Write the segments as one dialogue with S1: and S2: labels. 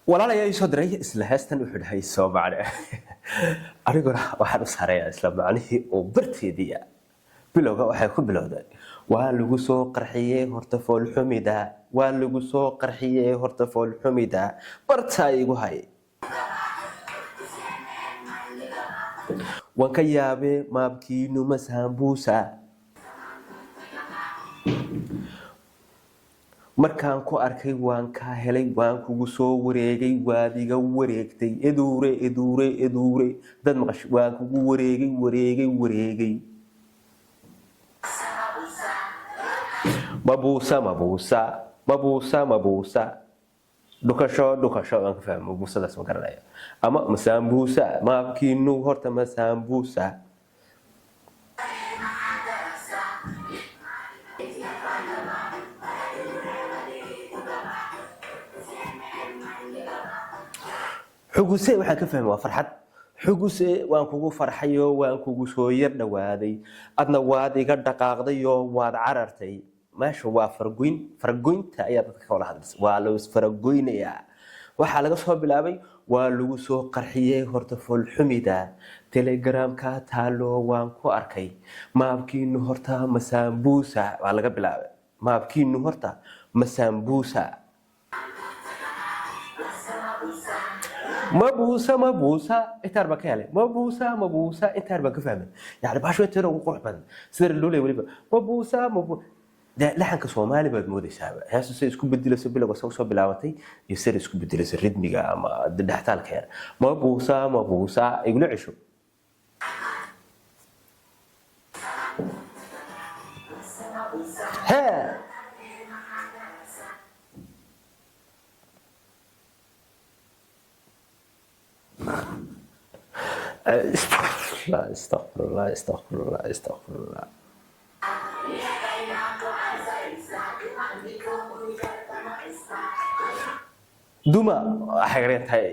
S1: Walaal ayaa ii soo diray isla heestan, wuxuu dhahay soo macne. Aniguna waxaan u saarayaa isla macnihii oo barteedii ah. Bilowga waxay ku bilowday: "Waa lagu soo qarxiyey horta foolxumida, waa lagu soo qarxiyey horta foolxumida, bartaa igu hay. Waan ka yaabee maabkiinu masaambuusa, markaan ku arkay waan kaa helay, waan kugu soo wareegay, waad iga wareegtay, eduure eduure eduure." Dad maqash, waan kugu wareegay, wareegay, wareegay. Mabuusa mabuusa mabuusa mabuusa, dhukasho dhukasho. Waan ka fahmay mabuusadaas, ma garanaya ama masaambuusa. Maabkiinu horta masaambuusa. Xuguse waxaan ka fahmay waa farxad. Xuguse waan kugu farxayo, waan kugu soo yar dhawaaday, adna waad iga dhaqaaqdayoo waad carartay. Meesha waa faragoyn, faragoynta ayaa dadka ka wada hadlaysa, waa la isfaragoynayaa. Waxaa laga soo bilaabay: "Waa lagu soo qarxiyey horta foolxumida, Telegramka taalo waan ku arkay, maabkiinu horta masaambuusa." Waa laga bilaabay maabkiinu horta masaambuusa. Mabuusa mabuusa intaar baan ka helay. Mabuusa mabuusa intaar baan ka fahmay. Yani baasho inteeda ugu qurux badan sida loo leeyahay weliba mabuusa mabu dee laxanka Soomaali baad moodaysaaba. Heestu say isku bedelayso, bilowga soo bilaabatay iyo sida isku bedelayso ridmiga ama dhextaalka yar. Mabuusa mabuusa, igula cesho. Hee, astaqfirullah, astaqfirullah, astaqfirullah, astaqfirullah. Duma waxay garan tahay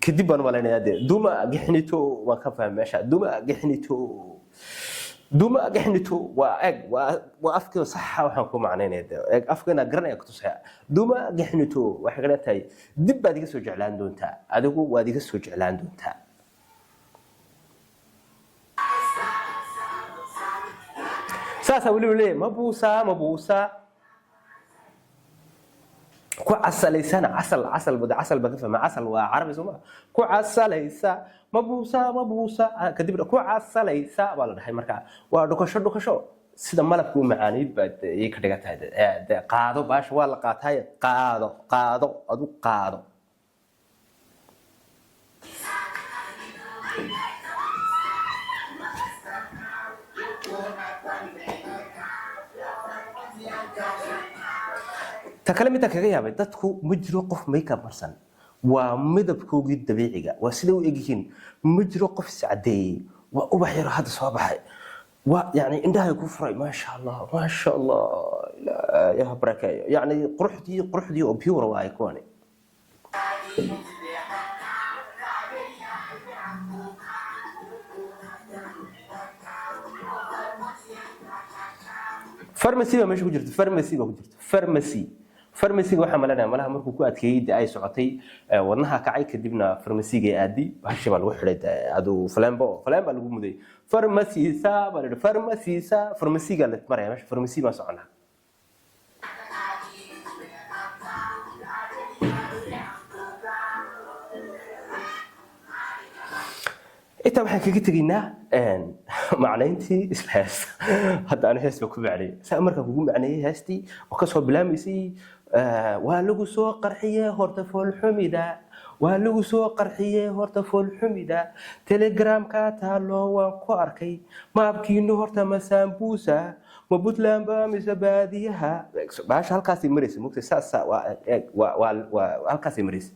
S1: kadib baan malaynayaa dee. Duma gixnito waan ka fahmay meesha. Duma gixnito, duma gixnito waa eeg, waa afkii saxa waxaan ku macnaynaya dee. Eeg, afkeena garanaya kutusaya. Duma gixnito waxay garan tahay dib baad iga soo jeclaan doontaa, adigu waad iga soo jeclaan doontaa. Saasaa weliba leeyahay mabuusa mabuusa ku casalaysana. Casal, casal bada, casal baan ka fahma. Casal waa carabi, soo ma? Ku casalaysa mabuusa mabuusa, kadibna ku casalaysa baa la dhahay. Marka waa dhukasho dhukasho, sida malabka u macaanayd baad iyay ka dhigan tahay. Dee qaado baasha, waa la qaataay, qaado qaado, adu qaado. Ta kale midaan kaga yaabay, dadku ma jiro qof makeup marsan, waa midabkoogii dabiiciga, waa siday u egyihiin. Ma jiro qof iscadeeyey, waa ubax yaro hadda soo baxay, waa yani indhahay ku furay. Maasha Allah, maasha Allah, Ilaahay ha barakeeyo. Yani quruxdii, quruxdii oo pure waaye kuwani. Pharmacy baa meesha ku jirta, pharmacy baa ku jirta, pharmacy. Pharmacyga waxaa malanaya malaha markuu ku adkeeyey de ay socotay, wadnaha kacay, kadibna pharmacyga aadi, bahashi baa lagu xidhay de, aduu flembo flemba lagu muday. Pharmacisa baa la yidhi, pharmacisa, pharmacyga la maraya meesha, pharmacy baan soconaa. Intaa waxaan kaga tegaynaa macnayntii isla heesta. Hadda anu hees baa ku macneeyey saa markaan kugu macneeyey heestii oo kasoo bilaamaysay: "Waa lagu soo qarxiyey horta foolxumida, waa lagu soo qarxiyey horta foolxumida, Telegramka taalo waan ku arkay, maabkiinu horta ma saambuusa, ma Puntland ba mise baadiyaha." Baasha halkaasay maraysa, mugta saasa waa halkaasay maraysa.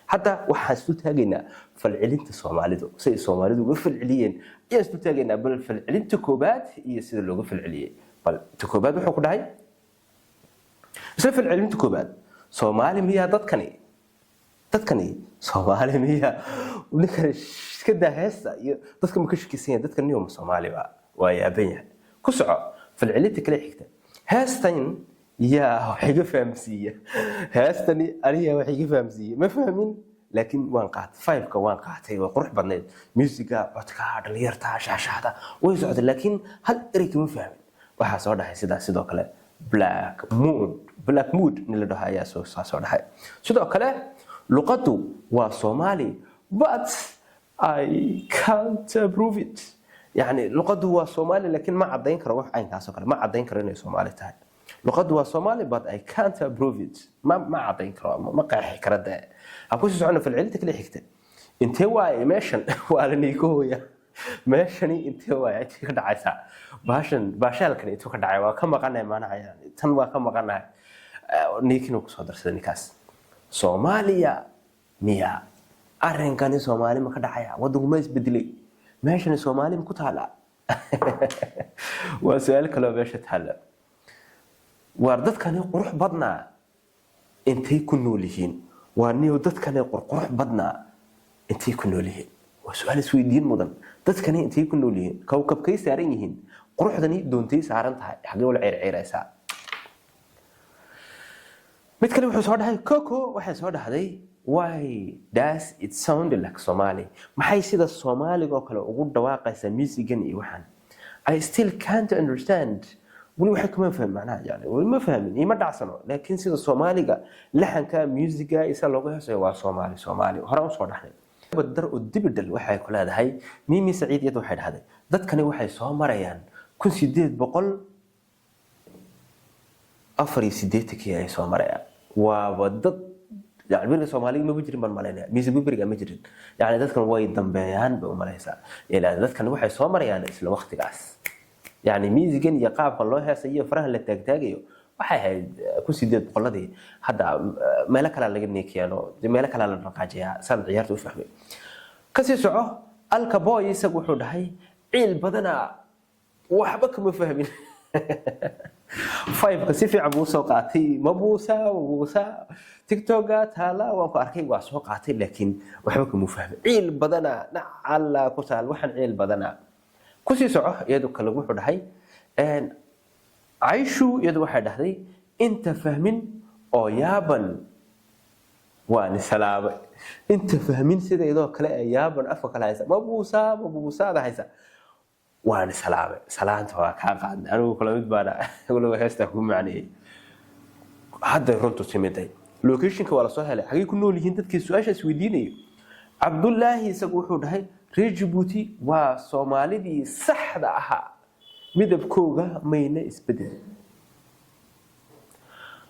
S1: Hadda waxaan isku taagaynaa falcelinta Soomaalidu, siday Soomaalidu uga falceliyeen ayaan isku taagaynaa. Bal falcelinta koobaad iyo sida looga falceliyey. Bal ta koobaad wuxuu ku dhahay isla falcelinta koobaad: "Soomaali miyaa dadkani? Dadkani Soomaali miyaa?" Ninkan iska daa heesta iyo dadka, ma ka shakisan yahay dadka niyo ma Soomaali ba? Waa yaaban yahay. Ku soco falcelinta kale xigta: "Heestan yaa wax iga fahamsiiya? Heestani aniga wax iga fahamsiiya, ma fahmin." Laakiin waan qaatay vibe-ka, waan qaatay, waa qurux badnayd musiga, codka dhalinyarta, shaashahda way socotay, laakiin hal erey kama fahmin. Waxaa soo dhahay sidaas. Sidoo kale Black Mood, Black Mood nin la dhaho ayaa soo dhahay sidoo kale: "Luqaddu waa Soomaali, but I can't prove it." Yani luqaddu waa Soomaali, laakiin ma caddayn karo. Wax caynkaas oo kale ma caddayn karo inay Soomaali tahay. Luqaddu waa Soomaali, but I can't prove it. Ma caddayn karo, ma qeexi karo. Dee ha kusii socono falcelinta kale xigta. Intee waaye meeshan? Waa la niikooya meeshani. Intee waaye? Intee ka dhacaysaa baashan? Baashaalkani intuu ka dhacay? Waa ka maqanahay maanaha, yani tan waa ka maqanahay. Niikinuu kusoo darsaday ninkaas. Soomaaliya miya arrinkani? Soomaali ma ka dhacaya? Waddanku ma isbedelay? Meeshani Soomaali ma ku taala? Waa su-aal kaloo meesha taalla. Waar dadkani qurux badnaa, intay ku nool yihiin? Waa niyo, dadkani qurqurux badnaa, intay ku nool yihiin? Waa su-aal isweydiin mudan. Dadkani intay ku nool yihiin? Kowkabkay saaran yihiin? Quruxdani doontay saaran tahay? Xaggee wala ceerceeraysaa? Mid kale wuxuu soo dhahay, Coco waxay soo dhahday: "Why does it sound like Somali?" Maxay sida Soomaaliga oo kale ugu dhawaaqaysaa musigan iyo waxaan? "I still can't understand." Weli waxay kuma fahmin macnaha, yani weli ma fahmin, ima dhacsano, laakiin sida Soomaaliga laxanka musiga isa loogu heesayo waa Soomaali. Soomaali hore usoo dhaxnay dar oo dibidhal. Waxay ku leedahay Mimi Saciid, iyadu waxay dhahday: "Dadkani waxay soo marayaan 1884-kii ay soo marayaan." Waaba dad yani beriga Soomaaliga maba jirin baan malaynaya, mise beriga ma jirin. Yani dadkan way dambeeyaan bay umalaysaa. Ilaa dadkan waxay soo marayaan isla waqtigaas. Yani miisigan iyo qaabkan loo heesayo, faraha la taagtaagayo, waxay ahayd 1800-adii. Hadda meelo kalea laga neekiyaano, meelo kalea la dhaqaajiyaa, saan ciyaarta u fahmay. Kasii soco. Alka Boy isagu wuxuu dhahay: "Ciil badanaa, waxba kama fahmin." Vibe-ka si fiican buu soo qaatay. Mabuusa, mabuusa TikToka taala waan ku arkay, waa soo qaatay, laakiin waxba kama fahmin. Ciil badanaa, nacala ku taal waxaan, ciil badanaa. Kusii soco. Iyadu kale wuxuu dhahay Cayshu, iyadu waxay dhahday: "Inta fahmin oo yaaban waan salaamay." Inta fahmin sidaydoo kale ee yaaban, afka kale haysa, mabuusa, mabuusaada haysa, waan salaamay. Salaanta waa kaa qaadnay. Anigu kula mid baana, waliba heestaa ku macneeyey. Hadday runtu timiday, locationka waa lasoo helay. Xagay ku nool yihiin dadkii su-aashaas weydiinayo? Cabdullaahi isagu wuxuu dhahay: "Reer Jabuuti waa Soomaalidii saxda ahaa, midabkooga mayna isbedelin."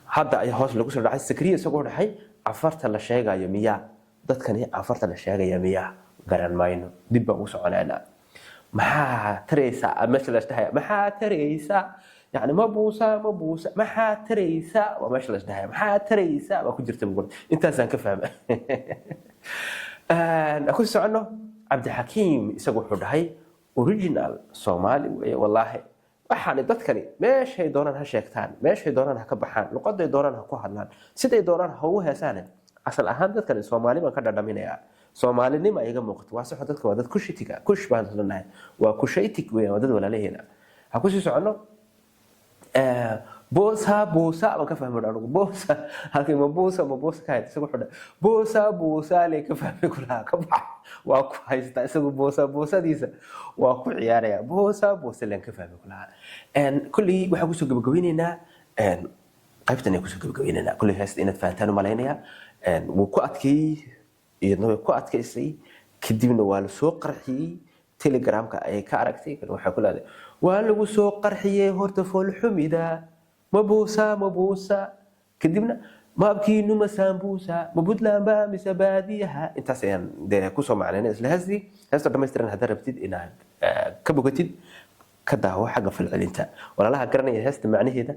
S1: Hadda ayaa hoos lagu soo dhacay. Sakriya isagoo dhahay: "Cafarta la sheegayo miyaa? Dadkani cafarta la sheegaya miyaa? Garan mayno, dib baan ugu soconaynaa." Maxaa taraysaa meesha la isdhahaya? Maxaa taraysaa? Yani ma buusa, ma buusa, maxaa taraysaa? Waa meesha la isdhahaya. Maxaa taraysaa waa ku jirta bugun. Intaasaan ka fahmay. Aan ku socono. Cabdixakiim isagu wuxuu dhahay: "Original Soomaali weye wallaahi." Waxaani dadkani meeshay doonaan ha sheegtaan, meeshay doonaan ha ka baxaan, luqaday doonaan ha ku hadlaan, siday doonaan ha ugu heesaan, asal ahaan dadkani Soomaali baan ka dhadhaminayaa, Soomaalinima iga muuqato. Waa saxo, dadka waa dad Kushitiga, Kush baan lanahay, waa Kushaytig weeyaan, waa dad walaalaheena. Ha kusii soconno. Boosa boosa baan ka fahmay anigu. Boosa halkii ma boosa, ma boosa ka hayd? Isagu wuxuu dhahay: "Boosa boosa le ka fahmay." Kulaha ka bax, waa ku haystaa isagu. Boosa boosadiisa waa ku ciyaaraya. Boosa boosa leen ka fahmay kulaha. Kulley waxaan kusoo gabagabeyneynaa qaybtan ayaan kusoo gabagabeyneynaa. Kulley heesta inaad fahantaan u malaynayaa. Wuu ku adkeeyey, iyadna way ku adkaysay, kadibna waa la soo qarxiyey. Telegramka ayay ka aragtay. Waxay ku leedahay: "Waa lagu soo qarxiyey horta foolxumida, ma buusa, ma buusa, kadibna maabkiinu ma saambuusa, ma Puntland ba mise baadiyaha?" Intaas ayaan dee kusoo macnaynay isla heestii. Heesta dhammaystiran haddaad rabtid inaad ka bogatid, ka daawo xagga falcelinta. Walaalaha garanaya heesta macnaheeda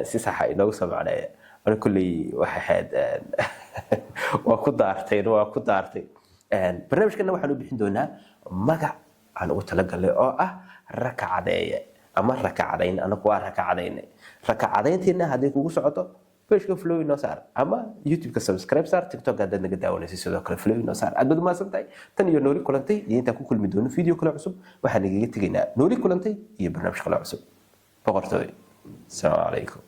S1: si saxa inoogu soo macneeya. Ani kulley waxay ahayd waa ku daartay, waa ku daartay. Barnaamijkana waxaan u bixin doonaa magac aan ugu talagalnay oo ah rakacadeeye ama rakacadayn. Anagu waa rakacadaynay. Rakacadayntiina hadday kugu socoto, pageka follow inoo saar ama YouTube-ka subscribe saar. TikTok haddaad naga daawanaysa, sidoo kale follow inoo saar. Aad baad umahadsan tahay. Tan iyo nooli kulantay iyo intaan ku kulmi doono video kale cusub, waxaan igaga tegaynaa nooli kulantay iyo barnaamij kale cusub. Boqortooy, asalaamu calaykum.